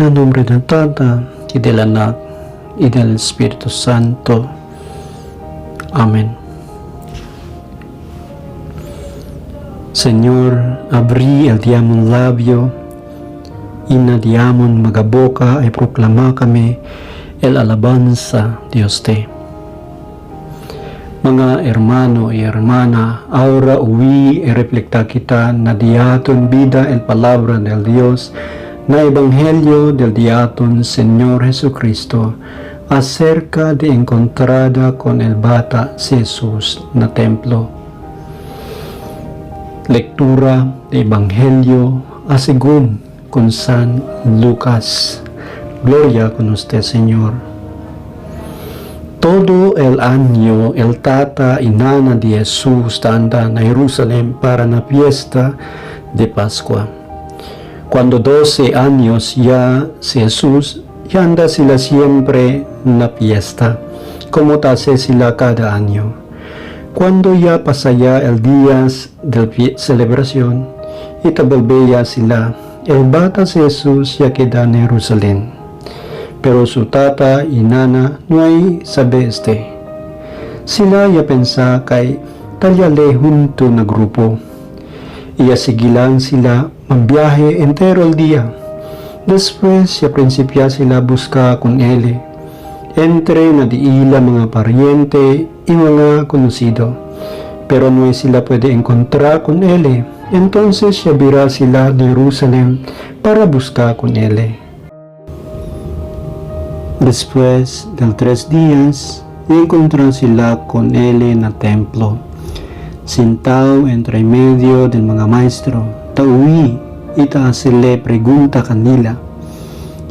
En nombre del Tata, y del Anak, y del Espíritu Santo. Amén. Señor, abrí el diamon labio, y na diamon magaboka ay proklama kami el alabanza de usted. Mga hermano y hermana, ahora uwi e reflekta kita na diaton vida el palabra del Dios na Evangelio del diaton Señor Jesucristo acerca de encontrada con el bata Jesús na templo. Lectura de Evangelio a según con San Lucas. Gloria con usted, Señor. Todo el año el tata y nana de Jesús andan a Jerusalén para la fiesta de Pascua. Cuando 12 años ya Jesús, ya anda sila siempre na fiesta, como tase sila cada año. Cuando ya pasaya el día de celebración, itabalbeya sila, el bata si Jesús ya queda en Jerusalén. Pero su tata y nana no hay sabe este. Sila ya pensa kay talyale junto na grupo. Iya sigilan sila mambiyahe entero el día. Después ya principia sila busca con él. Entre na diila mga pariente y mga conocido. Pero no sila puede encontrar con él. Entonces ya vira sila de Jerusalén para buscar con él. Después del 3 días, encontró sila con él en el templo, sentado entre medio del mga maestro, tauwi, ita sila pregunta kanila.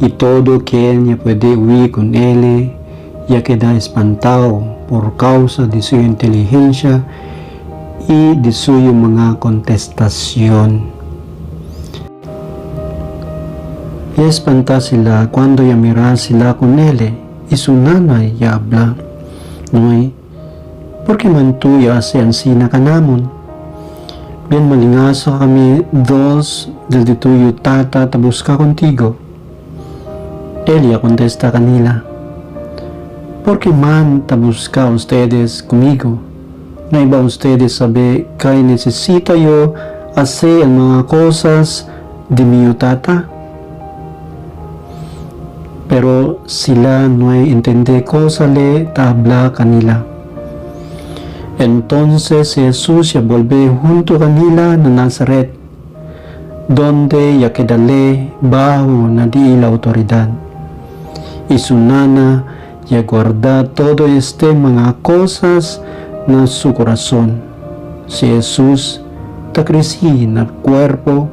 Y todo quien ya puede huir con él, ya queda espantado por causa de su inteligencia y de su mga contestación. Y espanta sila cuando ya mira sila con él, y su nanay ya habla. Noy, ¿por qué man tú ya hace ansina kanamon? Bien malingaso kami dos del de tuyo tata tabusca contigo. Elia contesta kanila, ¿por qué man tabusca ustedes conmigo? Na iba ustedes sabe kay necesita yo hacer mga cosas de mi tata? Pero sila no entende cosa le tabla kanila. Entonces Jesús ya volve junto kanila na Nazaret, donde ya quedale bajo na di la autoridad. Y su nana ya guarda todo este mga cosas na su corazón. Si Jesús ta crecí na cuerpo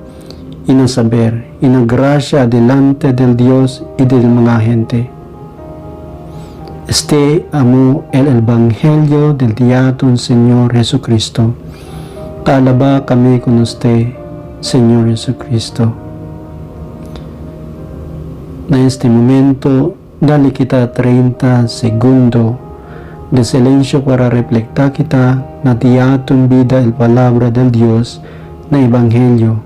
y na saber y na gracia delante del Dios y del mga gente. Este amo el Evangelio del diaton Señor Jesucristo. Talaba kami con usted, Señor Jesucristo. Na este momento, dale kita 30 segundo de silencio para reflectar kita na diaton vida el palabra del Dios na Evangelio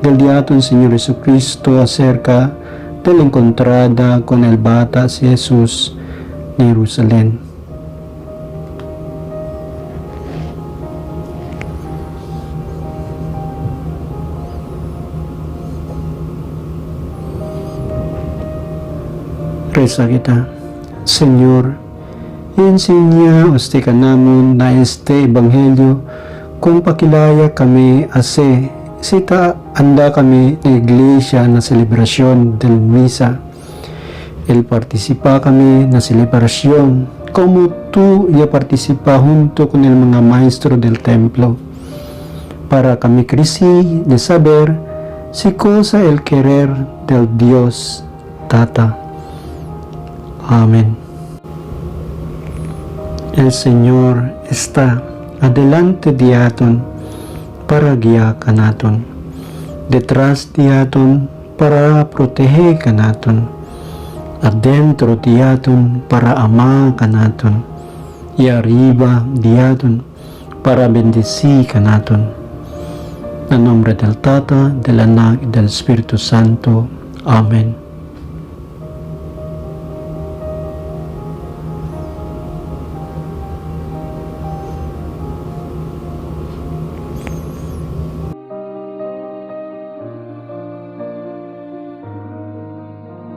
del diaton Señor Jesucristo acerca de la encontrada con el bata Jesús de Jerusalén. Reza kita, Señor, enseña usted kanamon na este Evangelio kung pakilaya kami ase sita anda kami na iglesia na selebrasyon del misa. El participa kami na selebrasyon como tú ya participa junto con el mga maestro del templo para kami krisi de saber si cosa el querer del Dios Tata. Amén. El Señor está adelante de aton para guiar kanaton, detrás de aton para proteger kanaton, adentro de aton para amar kanaton, y arriba de aton para bendecir kanaton. En nombre del Tata, del Anak y del Espíritu Santo. Amén.